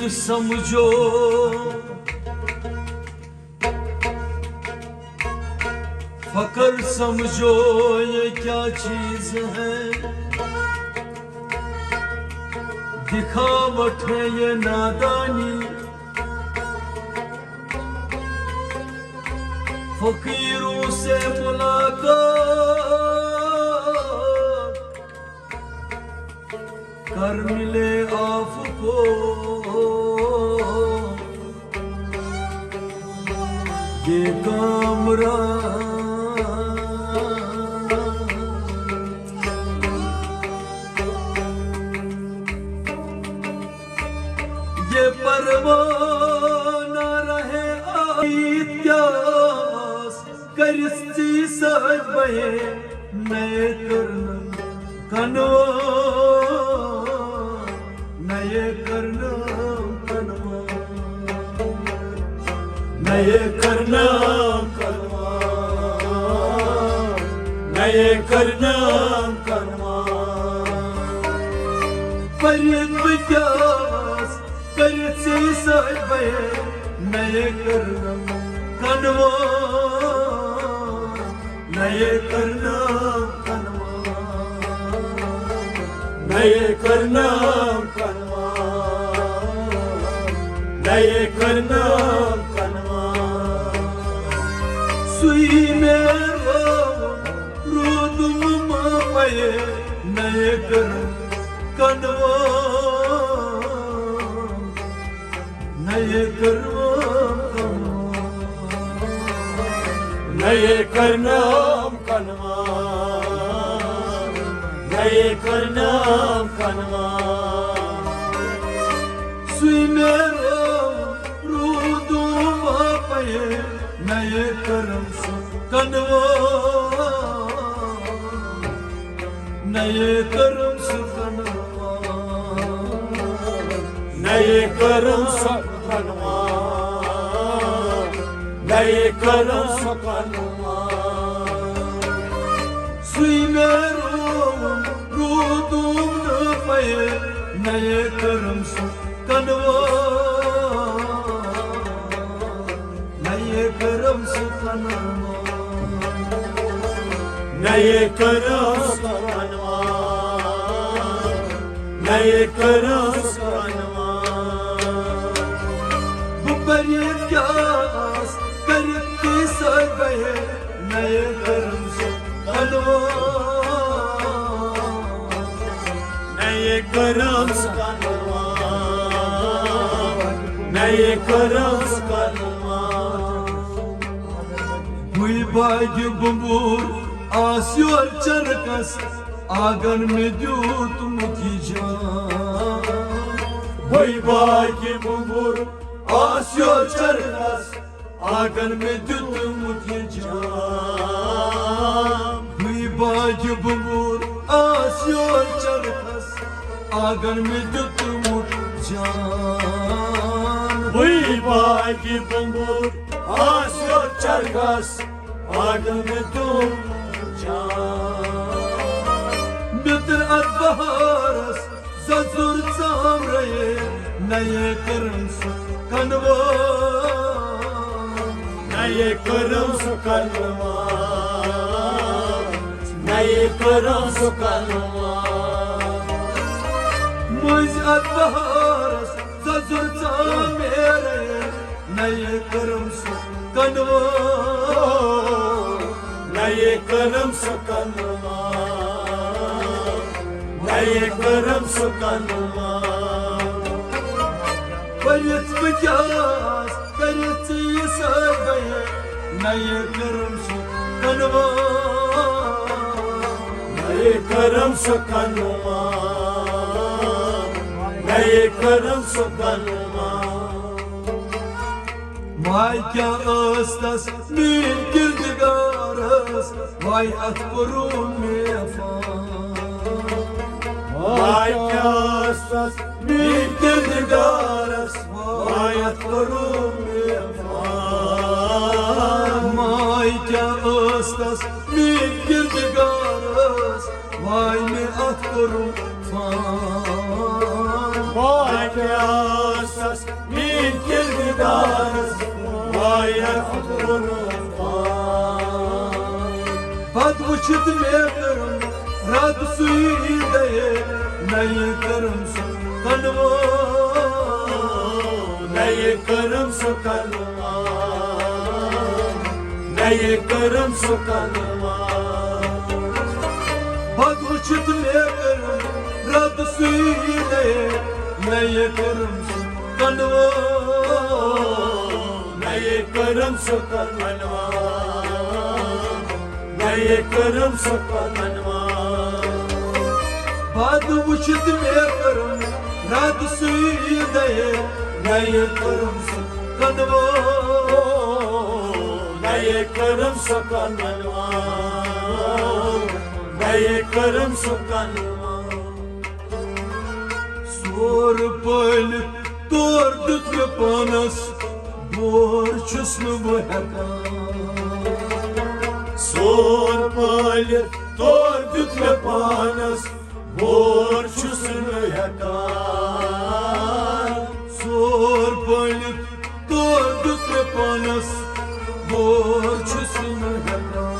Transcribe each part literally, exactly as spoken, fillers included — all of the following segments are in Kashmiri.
سمجھو، فخر سمجھو، یہ کیا چیز ہے؟ دکھاوٹ ہے یہ نادانی، فقیروں سے ملاقات کر ملے آپ کو، یہ کامران۔ یہ پروانہ رہے آیت کیا آس، کرس ژی سۭتۍ بہے نئے کرنہٕ کنوان، نئے کرنہٕ کنوان، نئے کرنہٕ کنوان، نئے کرنہٕ کنوان۔ پرید بہٕ کیٛاہ آس، کٔرِتھ ژےٚ سۭتۍ بہٕ نَیے کٔرنَم کنوان، نَیے کٔرنَم کنوان، نَیے کٔرنَم کنوان، نَیے کٔرنَم کنوان۔ سُے مےٚ رووُن روٗدُم ما پَیے نَیے کٔرنَم کنوان، نَیے کٔرنَم کنوان، نَیے کٔرنَم کنوان، نَیے کٔرنَم کنوان۔ سُے مےٚ رووُن روٗدُم ما پَیے نَیے کٔرنَم سُہ کنوان، نَیے کٔرنَم سُہ کنوان، نَیے کٔرنَم سُہ کنوان، نَیے کٔرنَم سُہ کنوان۔ سُے مےٚ رووُن روٗدُم نہٕ پَیے نَیے کٔرنَم سُہ کنوان، نَیے کٔرنَم سُہ کنوان، نَیے کٔرنَم سُہ کنوان، نَیے کٔرنَم سُہ کنوان۔ بہٕ پرید کیٛاہ آس کٔرِتھ ژےٚ سۭتۍ بہے نَیے کٔرنَم سُہ کنوان، نَیے کٔرنَم سُہ کنوان، نَیے کٔرنَم سُہ کنوان۔ بُے باقی بُمبُر آس یور چرکس، آگن مےٚ دیُتمُت یہِ جان۔ بُے باقی بُمبُر آس یور چرکس، آگن مےٚ دیُتمُت یہِ جان۔ بُے باقی بُمبُر آس یور چرکس، آگن مےٚ دیُتمُت جان۔ بُے باقی بُمبُر آس یور چرکس، آگن مےٚ دیُتمُت جان۔ مےٚ تٔر اتھ بہارس ززُر ژامرے، نَیے کٔرنَم سُہ کنوان، نَیے کٔرنَم سُہ کنوان، نَیے کٔرنَم سُہ کنوان۔ مٔنٛزۍ اتھ بہارس ززُر ژامرے، نَیے کٔرنَم سُہ کنوان، نَیے کٔرنَم سُہ کنوان، نَیے کٔرنَم سُہ کنوان۔ پٔرِتھ بہٕ کیٛاہ آس کٔرِتھ ژےٚ سۭتۍ بہے نَیے کٔرنَم سُہ کنوان، نَیے کٔرنَم سُہ کنوان، نَیے کٔرنَم سُہ کنوان۔ ماے کیٛاہ ٲس تس میٛٲنۍ کردگارس، واے اتھ کوٚرُن مےٚ فان۔ ماے کیٛاہ ٲس تس میٛٲنۍ کردگارس، واے اتھ کوٚرُن مےٚ فان۔ ماے کیٛاہ ٲس تس میٛٲنۍ کردگارس، واے مےٚ اتھ کوٚرُن فان۔ واے کیٛاہ ٲس تس پیارس وایر اکھ ووٚنُن پان۔ پتہٕ وٕچھِتھ مےٚ کٔرٕم رد سُے دَیے، نَیہِ کٔرٕم سُہ کنوان، نَیہِ کٔرٕم سُہ کنوان، نَیہِ کٔرٕم سُہ کنوان۔ پتہٕ وٕچھِتھ مےٚ کٔرٕم رد سُے دَیے، نَیہِ کٔرٕم سُہ کنوان، نَیہِ کٔرٕم سُہ کنوان، نَیہِ کٔرٕم سُہ کنوان۔ پتہٕ وٕچھِتھ مےٚ کٔرٕم رد سُے دَیے، نَیہِ کٔرٕم سُہ کنوان، نَیہِ کٔرٕم سُہ کنوان، نَیہِ کٔرٕم سُہ کنوان۔ سور پٲلِتھ تور دیُت مےٚ پانس، بور چھُس نہٕ بہٕ ہٮ۪کان۔ سور پٲلِتھ تور دیُت مےٚ پانس، بور چھُس نہٕ ہٮ۪کان۔ سور پٲلِتھ تور دیُت مےٚ پانس، بور چھُس نہٕ ہٮ۪کان۔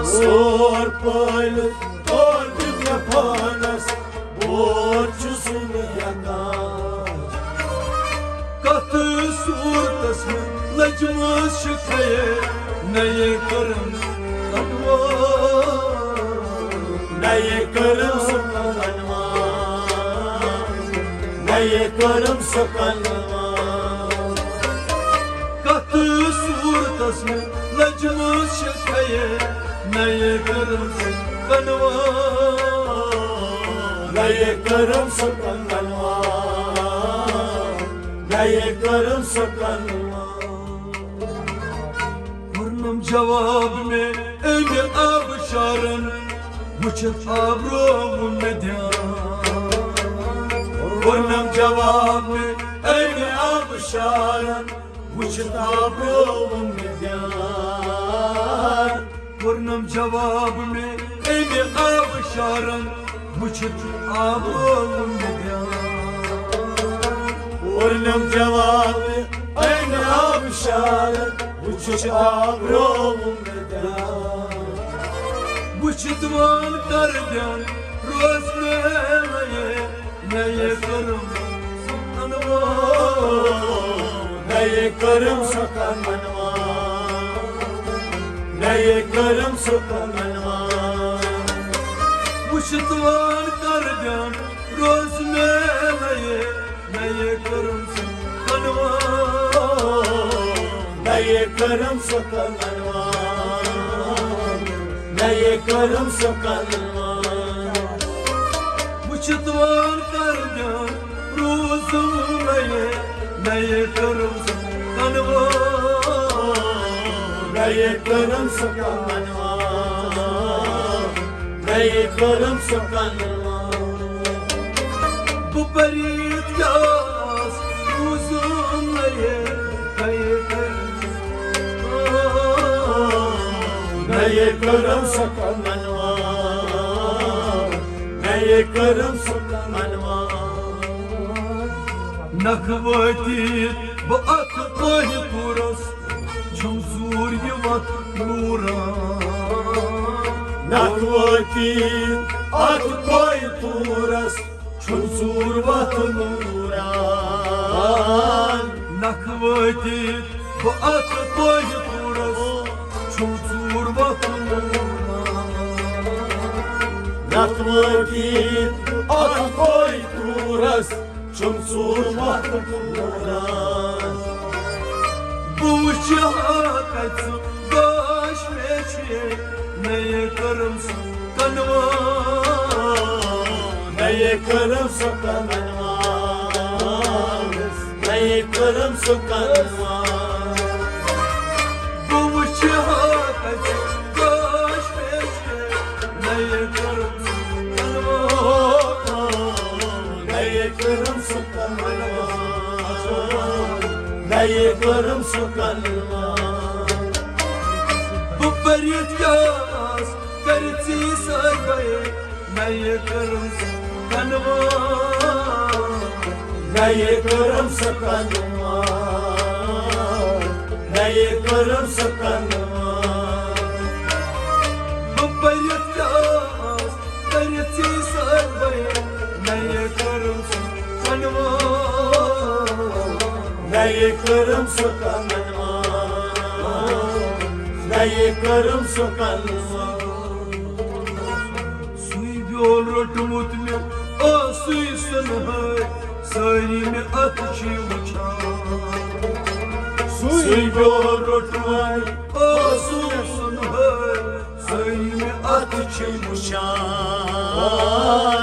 سور پٲلِتھ تور دیُت مےٚ پانس، بور چھُس نہٕ ہٮ۪کان۔ کتھ صورتس منٛز لٔجمٕژ چھِ خیر، نَیہِ کٔرٕم سُہ کنوان، نَیہِ کٔرٕم سُہ کنوان، نَیہِ کٔرٕم سُہ کنوان۔ کتھ صورتس منٛز لٔجمٕژ چھِ خیر، نَیہِ کٔرٕم سُہ کنوان، نَیہِ کٔرٕم سُہ کنوان، نَیہِ کٔرٕم سُہ کنوان۔ کوٚرنم جواب مےٚ أمۍ آبشارن، وٕچھِتھ آبرووُم مےٚ دھیان۔ کوٚرنم جواب مےٚ أمۍ آبشارن، وٕچھِتھ آبرووُم مےٚ دھیان۔ کوٚرنم جواب مےٚ أمۍ آبشارن، وٕچھِتھ آبرووُم مےٚ دھیان۔ کوٚرنم جواب مےٚ أمۍ آبشارن، وٕچھِتھ آبرووُم مےٚ دھیان۔ وٕچھِتھ وان کر دھیان، روز مےٚ نَیہِ، نَیہِ کٔرٕم سُہ کنوان، نَیہِ کٔرٕم سُہ کنوان، نَیہِ کٔرٕم سُہ کنوان۔ وٕچھِتھ وان کر دھیان، روز مےٚ نَیہِ، نَیہِ کٔرٕم سُہ کنوان، نَیہِ کٔرٕم سُہ کنوان، نَیہِ کٔرٕم سُہ کنوان۔ وٕچھِتھ وان کر دھیان، روزُم نَیہِ، نَیہِ کٔرٕم سُہ کنوان، نَیہِ کٔرٕم سُہ کنوان، نَیہِ کٔرٕم سُہ کنوان۔ بہٕ پریت کیٛاہ آس، روزُم نَیہِ، نَیہِ کٔرٕم، نَیہِ کٔرٕم سُہ کنوان، نَیہِ کٔرٕم سُہ کنوان۔ نکھٕ وٲتِتھ بہٕ اَتھ کوہہِ طورس، چھُم ژوٗر یہِ وَتھ نوٗران۔ نکھٕ وٲتِتھ اَتھ کوہہِ طورس، چھُم ژوٗر وَتھ نوٗران۔ نکھٕ وٲتِتھ بہٕ اَتھ کوہہِ طورس، چھُم ژوٗر وَتھ نوٗران۔ نکھٕ وٲتِتھ اَتھ کوہہِ طورس، چھُم ژوٗر وَتھ نوٗران۔ بہٕ وٕچھِ ہا کَتہِ سُہ گاش مےٚ چھُ یے، نَیہِ کٔرٕم سُہ کنوان، نَیہِ کٔرٕم سُہ کنوان، نَیہِ کٔرٕم سُہ کنوان۔ بہٕ وٕچھِ ہا کَتہِ سُہ گاش مےٚ چھُ یے، نَیہِ کٔرٕم سُہ کنوان، نَیہِ کٔرٕم سُہ کنوان، نَیہِ کٔرٕم سُہ کنوان۔ بہٕ پٔرِتھ کیٛاہ آس، کٔرِتھ ژٕ یہِ سٲرۍ بَیٲنی، نَیہِ کٔرٕم سُہ کنوان، نَیہِ کٔرٕم سۄ کَنوار، نَیہِ کٔرٕم سۄ کَنوار۔ بہٕ پٔرِتھ کیٛاہ آس، کٔرِتھ ژےٚ سٲرۍ بَیان، نَیہِ کٔرٕم سۄ کَنوار، نَیہِ کٔرٕم سۄ کَنوار، نَیہِ کٔرٕم سۄ کَنوار۔ سُے بیول روٚٹمُت مےٚ اوسُے سُنہٲرۍ، سٲری مےٚ اَتھٕ چھِ وٕچھان۔ سُے بیول روٚٹمُت اوسُے سُنہٲرۍ، سٲری مےٚ اَتھٕ چھِ وٕچھان۔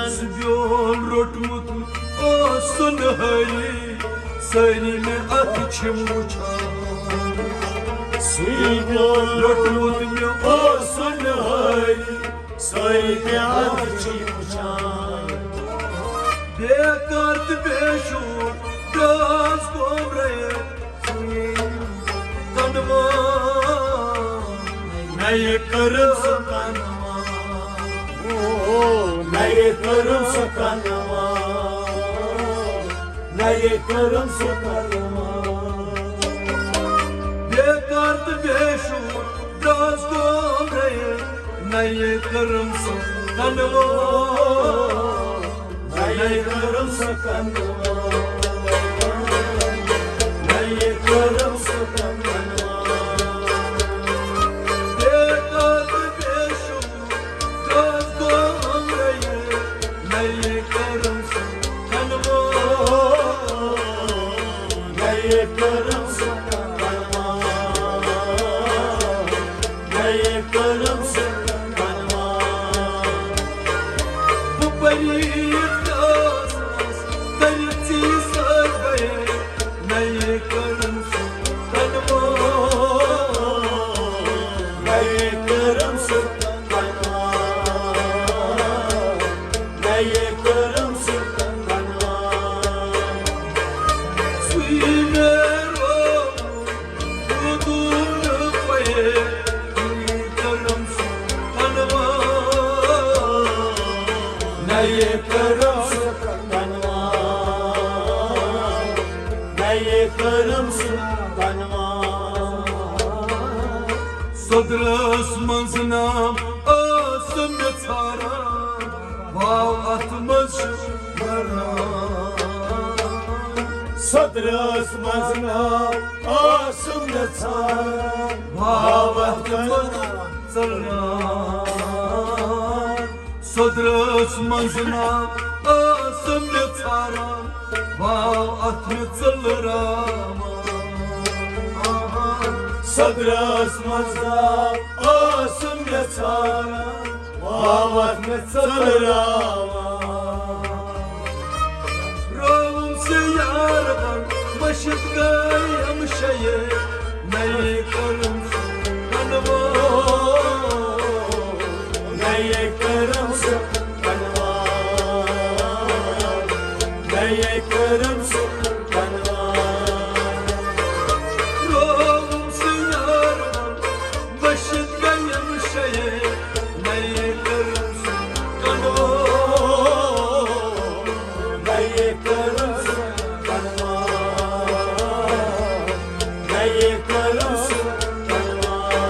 سُہ بیول روٚٹمُت اوس سُنہٲرۍ، سٲری مےٚ اَتھٕ چھِ وٕچھان۔ سُے بیول روٚٹمُت مےٚ اوس سُنہٲرۍ، سٲری مےٚ اَتھٕ چھِ وٕچھان۔ بیکار تہٕ بے شوٗر درٛاس گوٚبرٲیِتھ سُے کَنوار۔ نَیہِ کٔرٕم سۄ کَنوار۔ او، نَیہِ کٔرٕم سۄ کَنوار۔ نَیہِ کٔرٕم سۄ کَنوار۔ بیکار تہٕ بے شوٗر درٛاس گوٚبرٲیِتھ، نَیہِ کٔرٕم سۄ کَنوار۔ نَیہِ کٔرٕم سۄ کَنوار۔ نَیہِ کٔرٕم سۄ کَنوار۔ بیکار تہٕ بے شوٗر درٛاس گوٚبرٲیِتھ، نَیہِ کٔرٕم سۄ کَنوار۔ نَیہِ کٔرٕم سۄ کَنوار۔ نَیہِ کٔرٕم سۄ کَنوار۔ بہٕ پٔرِتھ کیٛاہ آس، کٔرِتھ ژےٚ سٲرۍ بَیان، نَیہِ کٔرٕم سۄ کَنوار۔ نَیہِ کٔرٕم سۄ کَنوار۔ نَیہِ کٔرٕم سۄ کَنوار۔ سُے مےٚ روو روٗدُم نہٕ پَیہِ، نَیہِ کٔرٕم سۄ کَنوار۔ نَیہِ کٔرٕم سۄ کَنوار۔ نَیہِ کٔرٕم سۄ کَنوار۔ سۄدرَس منٛز نام ٲسٕم مےٚ ژھاران، واو اَتھ منٛز چھُ مَران۔ سۄدرَس منٛز نام ٲسٕم مےٚ ژھاران، واو اَتھ منٛز ژَلان۔ سۄدرَس منٛز نام ٲسٕم مےٚ ژھاران، واو اَتھ مےٚ ژٔلراوان۔ سۄدرَس منٛز نام ٲسٕم مےٚ ژھاران، واو اَتھ مےٚ ژٔلراوان۔ رووُم سُہ یار بَن، مٔشِتھ گٔے یِم شیے، نَیہِ کٔرٕم سۄ کَنوار۔ نَیہِ کٔرٕم سۄ کَنوار۔ نَیہِ کٔرٕم سۄ کَنوار۔ رووُم سُہ یار بَن، مٔشِتھ گٔے یِم شیے، نَیہِ کٔرٕم سۄ کَنوار۔ نَیہِ کٔرٕم سۄ کَنوار۔ نَیہِ کٔرٕم سۄ کَنوار۔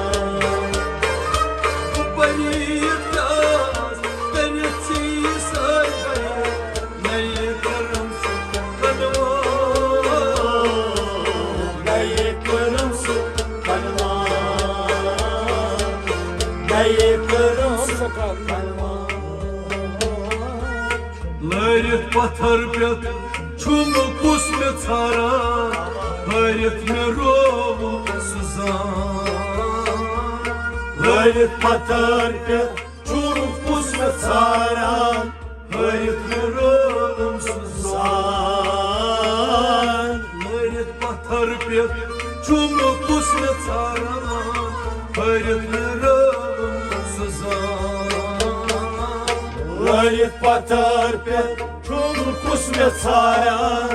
بہٕ پٔرِتھ کیٛاہ آس، کٔرِتھ ژےٚ سٲرۍ بَیان، نَیہِ کٔرٕم سۄ کَنوار۔ نَیہِ کٔرٕم سۄ کَنوار۔ نَیہِ کٔرٕم سۄ کَنوار۔ لٲرِتھ پتھر پٮ۪ٹھ چھُم کُس مےٚ ژھاران، ہٲرِتھ مےٚ رووُم سُہ زان۔ لٲرِتھ پتھر پٮ۪ٹھ چھُم کُس مےٚ ژھاران، ہٲرِتھ مےٚ رووُم سُہ زان۔ لٲرِتھ پتھر پٮ۪ٹھ چھُم کُس مےٚ ژھاران، ہٲرِتھ مےٚ رووُم سُہ زان۔ لٲرِتھ پتھر پٮ۪ٹھ چھُم کُس مےٚ ژھاران،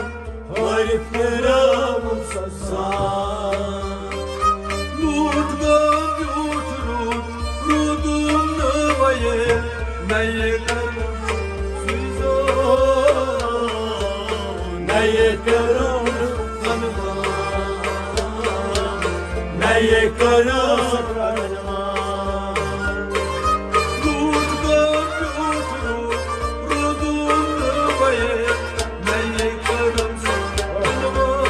ہٲرِتھ مےٚ رووُم سُہ زان۔ لوٗٹھ گوٚو بیوٗٹھ روٗد، روٗدُم نہٕ وَیہِ، نَیہِ کٔرٕم سُے زان۔ نَیہِ روٗد گوٚو پیوٗنٛت روٗد، روٗدُن نہٕ وَیہِ، نَیہِ کٔرٕم سۄ پَنوان۔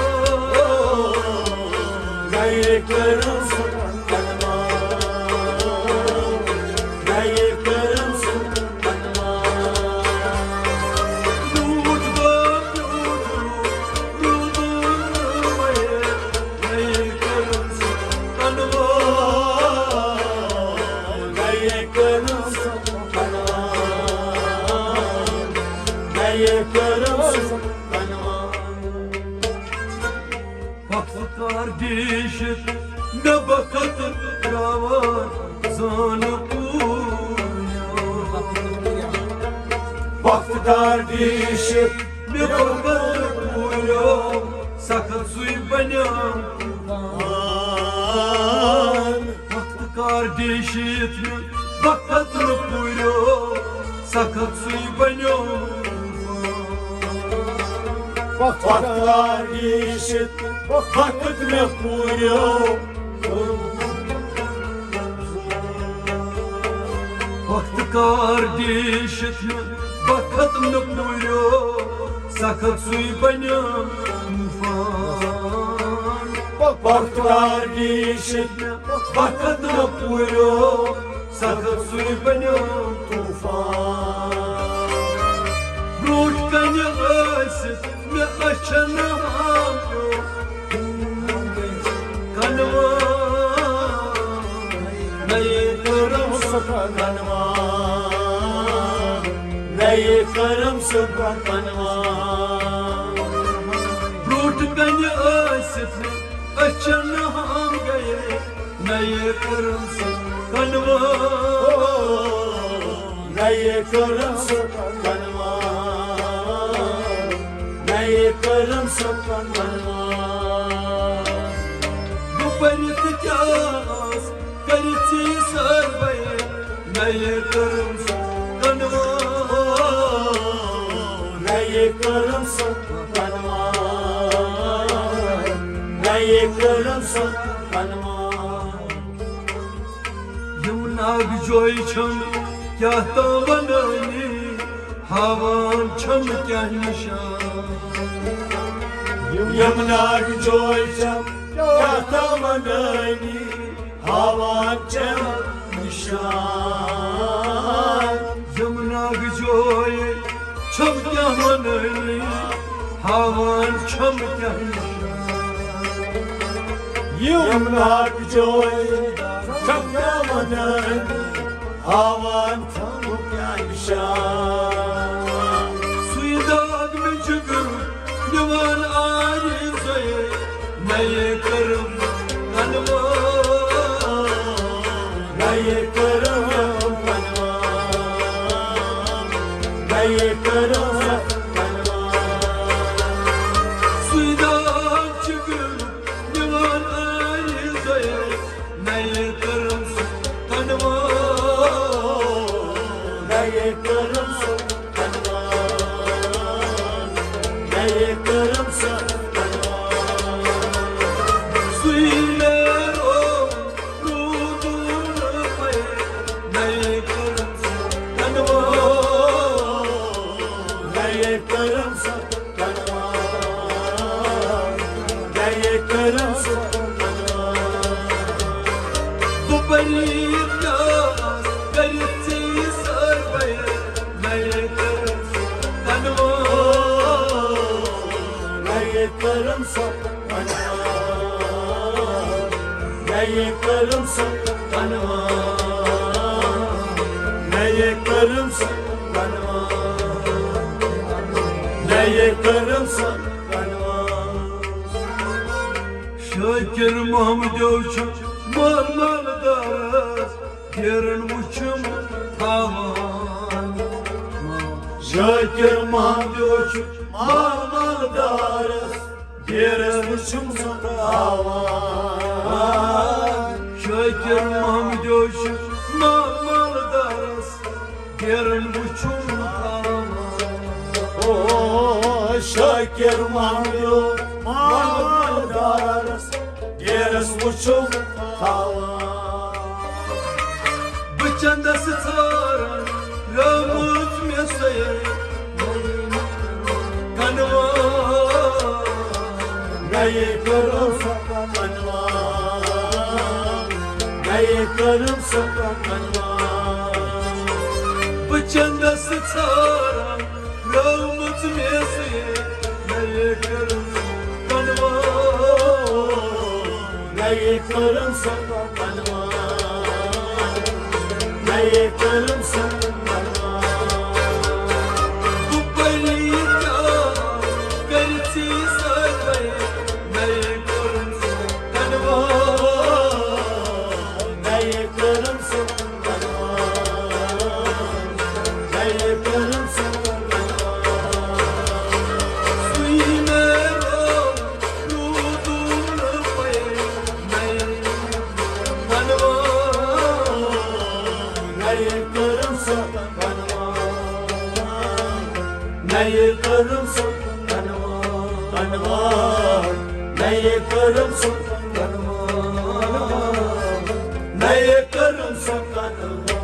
نَیہِ کٔرٕم سۄ پَنوان۔ نَیہِ کٔرٕم سۄ پَنوان۔ روٗد گوٚو پیوٗنٛت روٗد، روٗدُن نہٕ وَیہِ، نَیہِ کٔرٕم سۄ پَنوان۔ نَیہِ کٔرٕم سۄ پَنوان۔ نَیہِ کٔرٕم سۄ پَنوان۔ وقت کر ڈیٖشِتھ مےٚ بخت تراوان زانہٕ پوٗرِیو۔ وقت کر ڈیٖشِتھ مےٚ بخت پوٗرِیو، سخت سُے بنیام طوفان۔ وقت کر ڈیٖشِتھ مےٚ بخت نہٕ پوٗرِیو، سخت سُے بنیو طوفان۔ وقت کر ڈیٖشِتھ بخت مےٚ پوٗرِو۔ وقت کر ڈیٖشِتھ مےٚ بخت مےٚ پوٗرِو، سخت سُے بنیو طوفان۔ وقت کر ڈیٖشِتھ مےٚ بخت مےٚ پوٗرِو، سخت سُے بنیو طوفان۔ برونٛٹھ کنہِ ٲسِتھ مےٚ أچھن ہامپیو کنوان، نَیہِ کٔرٕم سۄ کنوان، نَیہِ کٔرٕم سۄ کنوان۔ برونٛٹھ کنہِ ٲسِتھ مےٚ أچھن ہام گٔیے، نَیہِ کٔرٕم سۄ کنوان۔ نَیہِ کٔرٕم سۄ کنوان، نَیہِ کٔرٕم سۄ کنوان۔ بہٕ پٔرِتھ کیٛاہ آس کٔرِتھ ژےٚ یہِ سٲربَے، نَیہِ کٔرٕم سۄ کنوان۔ نَیہِ کٔرٕم سۄ کنوان، نَیہِ کٔرٕم سۄ کنوان۔ یِم ناگہٕ جویہِ چھَم کیٛاہ تام وَنٲنی، ہاوان چھَم کیٛاہ نِشان۔ یِم ناگہٕ جویہِ چھَم کیٛاہ تام وَنٲنی، ہاوان چھَم نِشان۔ یِم ناگہٕ جویہِ چھَم کیٛاہ وَنٲنی، ہاوان چھَم کیٛاہ نِشان۔ یِم ناگہٕ جویہِ چھَم کیٛاہ وَنٲنی، ہاوان چھَم کیٛاہ نِشان۔ سُے داغ مےٚ جِگرُک نِوان آرِ زویہِ، نَیہِ کٔرٕم کنوان، نَیہِ کٔرٕم کنوان، نَیہِ کٔرٕم کنوان۔ سُے داغ جِگرُک نِوان آرِ زویہِ، نَیہِ کٔرٕم سۄ کنوان، نَیہِ کٔرٕم سۄ کنوان، نَیہِ کٔرٕم سۄ کنوان۔ سُے نیرو روٗدُن پے، نَیہِ کٔرٕم سۄ کنوان، نَیہِ کٔرٕم سۄ کنوان، نَیہِ کٔرٕم سۄ کنوان۔ بہٕ پٔرِتھ کیٛاہ آس کٔرِتھ ژےٚ یہِ سٲربَے، نَیہِ کٔرٕم سۄ کنوان، نَیہِ کٔرٕم سۄ کنوان، نَیہِ کٔرٕم سۄ کنوان، نَیہِ کٔرٕم سۄ کنوان، نَیہِ کٔرٕم سۄ کنوان۔ شٲکِر محمدیو چھُ مال مالدارس ڈیرن وُچھُم ہاوان۔ شٲکِر محمدیو چھُ مال مالدارس ڈیرس وُچھُم سُہ ہاوان۔ شٲکِر محمدیو چھُ مال مالدارس ڈیرن وُچھُم ہاوان۔ او شٲکِر محمدیو مال مالدارس ڈیرس وُچھُم تھاوان۔ بہٕ چندس ژھاران، رٲومٕژ مےٚ سۄے کنوان۔ نَیے کٔرٕم سۄ کنوان، نَیے کٔرٕم سۄ کنوان۔ بہٕ چندس ژھاران، رٲومٕژ مےٚ سۄے نَیے کٔرٕم کنوان۔ نَیے کٔرٕم سۄ کنوان، نَیے کٔرٕم سۄ کنوان۔ بہٕ پٔری کیٛاہ کٔرِتھ ژےٚ سۭتۍ وۄنۍ؟ نَیے کٔرٕم سۄ کنوان، نَیے کٔرٕم سۄ کنوان، نَیے کٔرٕم سۄ کنوان۔ سُے مےٚ روٗدُم نہٕ وۄنۍ، نَیے کنوان، نَیے کٔرٕم سۄ کنوان، نَیے کٔرٕم سۄ کنوان، کنوان، نَیے کٔرٕم سۄ کنوان، نَیے کٔرٕم سۄ کنوان۔